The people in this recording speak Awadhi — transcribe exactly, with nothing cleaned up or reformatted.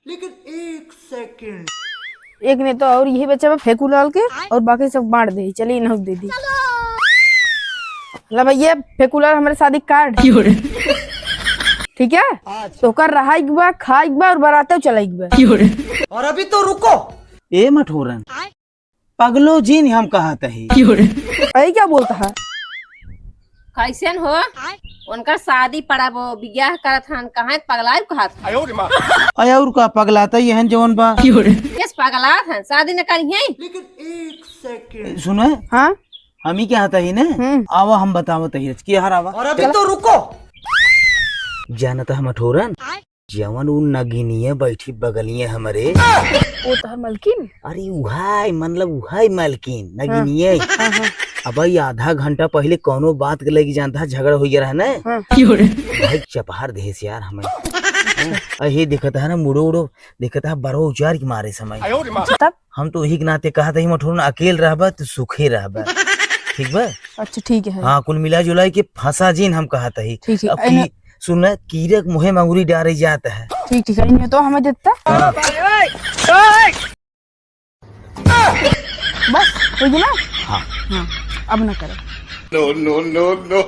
लेकिन एक सेकंड। एक ने तो और यही बच्चा बा फेकूलाल के, और बाकी सब बांट दे। चलिए, इन्हों दे दी। ला भैया, फेकूलाल हमारे शादी कार्ड। ठीक है, तो ओकर रहाई के बा, खाई के बा और बाराते चलाई के बा। और अभी तो रुको। ए मठोरन, पगलो जिन हम कहत ही। अरे क्या बोलता है? कैसन हो? उनकर शादी पड़ा, वो बियाह करत हन, कहाँ पगलाइब कहत हन? अरे और का पगलाता ही हन जवन बा। किस पगलात हन, शादी न करी है? लेकिन एक सेकंड। सुनो, हाँ? हम ही कहत ही ने? हम्म। आवा हम बतावत ही, की हर आवा। और अभी तो रुको। जानत है मठोरन, जवन उ नगिनिया बैठी बगलिया हमरे। वो तो है मलकिन। अरे उहाई, मतलब उहाई मलकिन, नगिनिया। हाँ, हाँ। अब भाई आधा घंटा पहले कौनो बात के लगी जानता है, झगड़ा हो गया रहा ना। हाँ। भाई चपहार देस यार हमें। हाँ, अहे देखत है ना मुड़ो उड़ो, देखत है बरो उचार के मारे समय। तब? हम तो वही के नाते कहत ही मठोरन अकेल रहबा तो सुखे रहबा। ठीक बा? अच्छा ठीक है। हाँ, कुल मिला जुला के फंसा जिन हम कहत ही। ठीक है, अब अइने की सुन, कीरक मुहे मंगुरी डारे जात है। ठीक, ठीक है, इन्हें तो हमें देता। हाँ। बस, हो गया ना? हाँ। हाँ, अब ना करो। No, no, no, no।